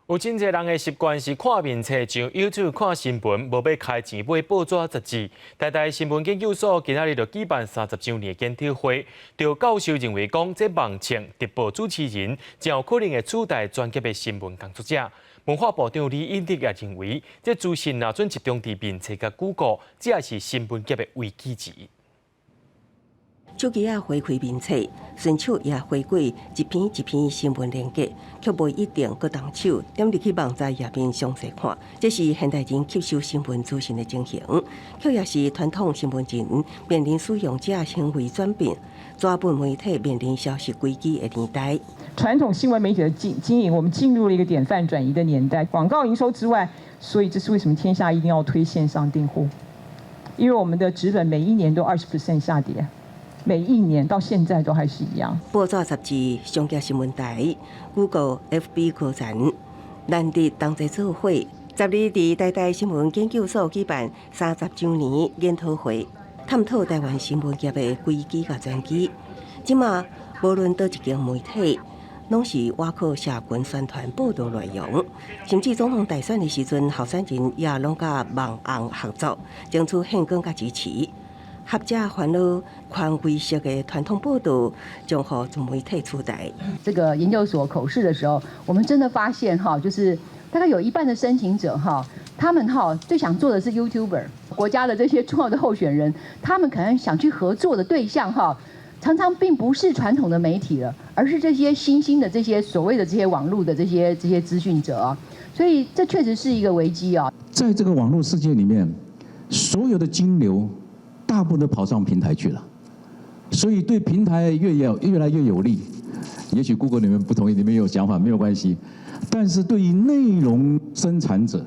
有真濟人的習慣是看面冊上 YouTube 看新聞，無欲開錢買報紙雜誌。台大新聞研究所今仔日就舉辦30週年研討會，趙教授認為講，這網冊直播主持人真有可能會取代專業的新聞工作者。文化部長李英哲也認為，這資訊若準集中佇面冊佮 Google，這也是新聞業的危機之一。手機仔回開面冊，順手也回過一篇一篇新聞連結，卻袂一定閣動手點入去網站頁面詳細看。這是現代人吸收新聞資訊的情形，卻也是傳統新聞人面臨使用者行為轉變、紙本媒體面臨消失危機的年代。傳統新聞媒體的經營，我們進入了一個典範轉移的年代。廣告營收之外，所以這是為什麼天下一定要推線上訂戶，因為我們的紙本每一年都20% 下跌。每一年到現在都還是一樣。報紙雜誌、商業新聞台、Google、FB 高層難得同齊做伙。12佇台大新聞研究所舉辦30週年研討會，探討台灣新聞業的危機佮轉機。這馬無論佗一間媒體，攏是倚靠社群宣傳報道內容，甚至總統大選的時陣，候選人也攏佮網紅合作，爭取獻廣佮支持。學者煩惱權威式的傳統報道將予自媒體取代。這個研究所口試的時候，我們真的發現哈，就是大概有一半的申請者哈，他們哈最想做的是 YouTuber，國家的這些重要的候選人，他們可能想去合作的對象哈，常常並不是傳統的媒體了，而是這些新興的這些所謂的這些網絡的這些資訊者啊，所以這確實是一個危機啊。在這個網絡世界裡面，所有的金流，大部分都跑上平台去了，所以對平台越來越有利。也許 Google 你們不同意，你們有想法沒有關係，但是對於內容生產者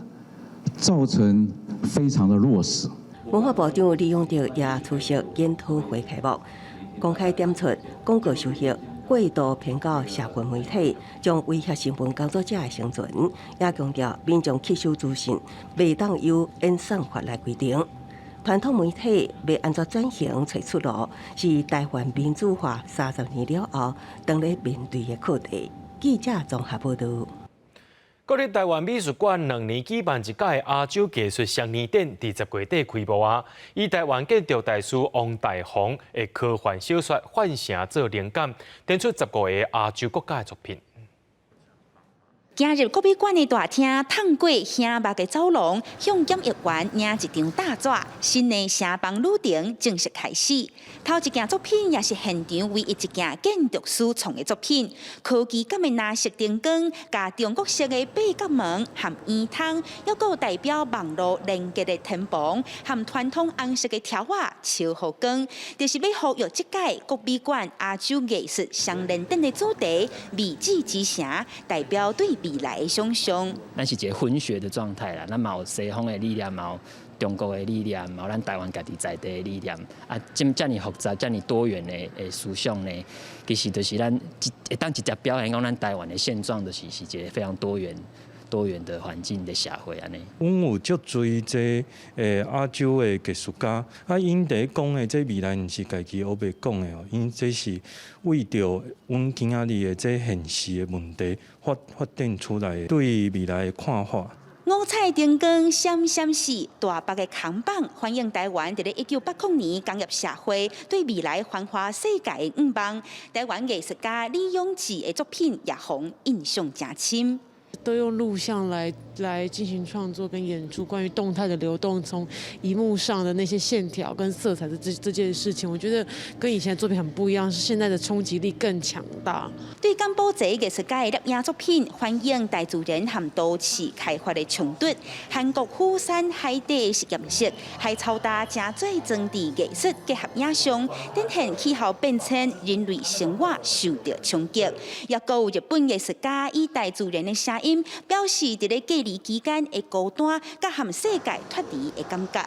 造成非常的弱勢。文化部長李永得也出席研討會開幕，公開點出廣告收益過度偏到社群媒體，將威脅新聞工作者的生存，也強調民眾吸收資訊袂當由演算法來規定。傳統媒體欲按怎轉型揣出路，是台灣民主化30年了後，當咧面對的課題。記者綜合報道。國立臺灣美術館2年舉辦一屆亞洲藝術雙年展，佇10月底開幕啊！以臺灣建築大師王大閎的科幻小說《幻城》做靈感，展出15個亞洲國家的作品。行入國美館的大廳，透過醒目的走廊，向檢疫員領一張大紙，新的城邦旅程正式開始。頭一件作品也是現場唯一一件建築師創的作品，科技感的藍色燈光，佮中國式的八角門和煙囱，猶閣代表網路連結的天棚，和傳統紅色的柱仔超曝光，就是欲呼應這屆國美館亞洲藝術雙年展的主題——未知之城，代表對未來的想象。咱是一個混血的狀態啦，咱嘛有西方的理念，嘛有中國的理念，嘛有咱台灣家己在地的理念。啊，這麼複雜、這麼多元的思想呢，其實就是咱會當直接表現講咱台灣的現狀，就是一個非常多元的環境的社會按呢。阮有足濟這亞洲的藝術家，啊，𪜶佇咧講的這未來毋是家己烏白講的哦，𪜶這是為著阮今仔日的這現實的問題發展出來的對未來的看法。五彩燈光閃閃爍，大白的扛棒反映台灣佇咧1980年工業社會對未來繁華世界的願望。台灣藝術家李永志的作品也予人印象誠深。都用錄像來進行創作跟演出，關於動態的流動，從螢幕上的那些線條跟色彩的這件事情，我覺得跟以前的作品很不一樣，是現在的衝擊力更強大。對柬埔寨藝術家的攝影作品，反映大自然和都市開發的衝突。韓國釜山海底實驗室海草礁誠濟裝置藝術結合影像，展現氣候變遷、人類生活受到衝擊。抑閣有日本藝術家以大自然的聲音，表示佇咧隔離期間的孤單，佮和世界脫離的感覺。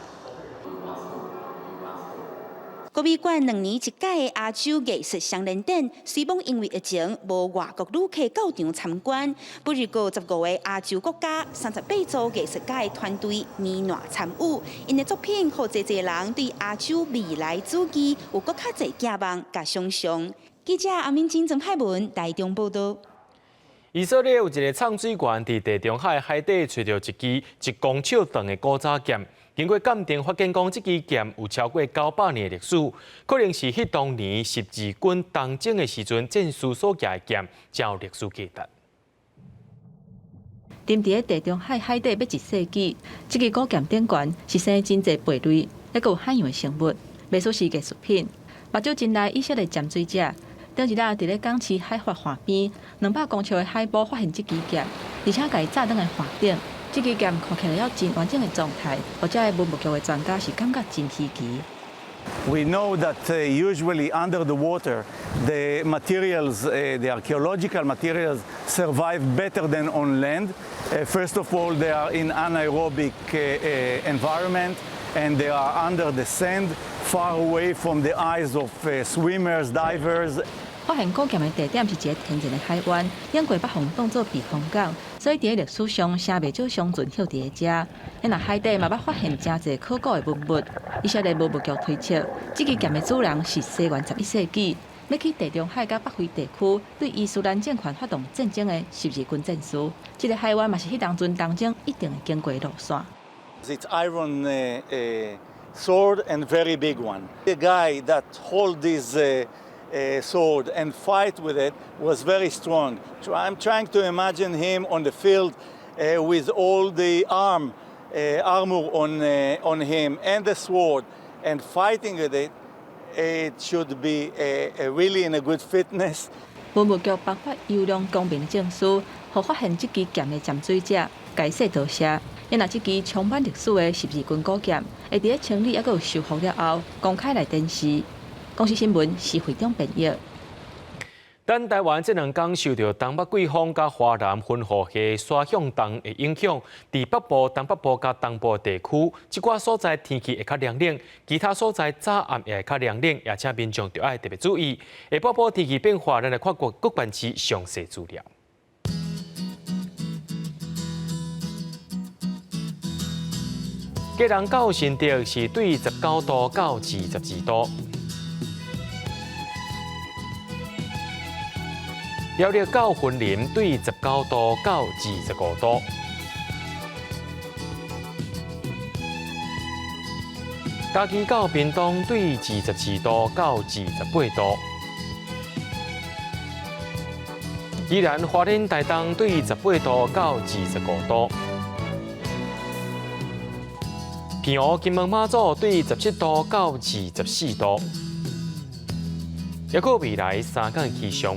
國美館2年一屆的亞洲藝術雙年展，雖罔因為疫情無外國旅客到場參觀，不過15個亞洲國家38組藝術家的團隊年內參與，𪜶的作品，予濟濟人對亞洲未來主義有閣較濟寄望佮想象。記者阿敏金、曾派文台中報道。以色列有一个藏水員佇地中海海底揣著一支一公尺長的古早劍，經過鑑定發現，講這支劍有超過900年的歷史，可能是彼當年十字軍東征的時陣戰士所舉的劍，真有歷史價值。沉佇地中海海底欲一世紀，這支古劍頂懸是生真濟貝類，猶閣有海洋的生物，袂輸是藝術品。目睭真來以色列潛水者，頂一日佇咧港市海岸岸邊，200公尺的海埔發現這支劍，而且共伊紮轉來岸頂。這支劍看起來猶真完整的狀態，予遮的文物局的專家是感覺真稀奇。 We know that usually under the water, the materials, the archaeological materials survive better than on land. First of all, they are in anaerobic environment and they are under the sand, far away from the eyes of swimmers, divers. 發現古劍的地點是一个天然的海灣，經過北方當做避風港，所以佇咧歷史上誠袂少商船歇佇咧遮。若海底嘛捌發現誠濟考古的文物。以色列文物局推測，這支劍的主人是西元11世紀，欲去地中海佮北非地區對伊斯蘭政權發動戰爭的十字軍戰士。這个海灣嘛是彼當陣東征一定會經過的路線。 It's iron sword and very big one. The guy that hold this sword and fight with it was very strong. So I'm trying to imagine him on the field with all the armor on him and the sword and fighting with it. It should be really in a good fitness. 文物局頒發優良公民證書，予發現這支劍的潛水者，共說多謝。因若這支充滿歷史的十字軍古劍，會佇咧清理猶閣有修復了後，公開來展示。公視新聞施會長編譯。咱台灣這兩工受著東北季風佮華南雲雨系沙向東的影響，佇北部、東北部佮東部地區，這寡所在天氣會較涼冷，其他所在早暗也會較涼冷，也請民眾著愛特別注意。下晡晡天氣變化，咱來看各各縣市詳細資料。基隆到新竹是對19度到22度。苗栗到雲林對19度到25度。嘉義到屏東對24度到28度。宜蘭花蓮台東對18度到25度。澎湖金門馬祖對17度到24度。猶閣未來3工氣象。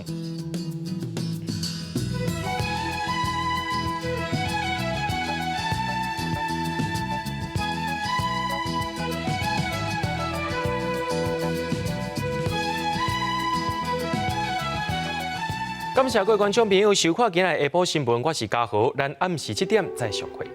感謝各位觀眾朋友收看今日下晡新聞，我是嘉豪，咱暗時7點再相會。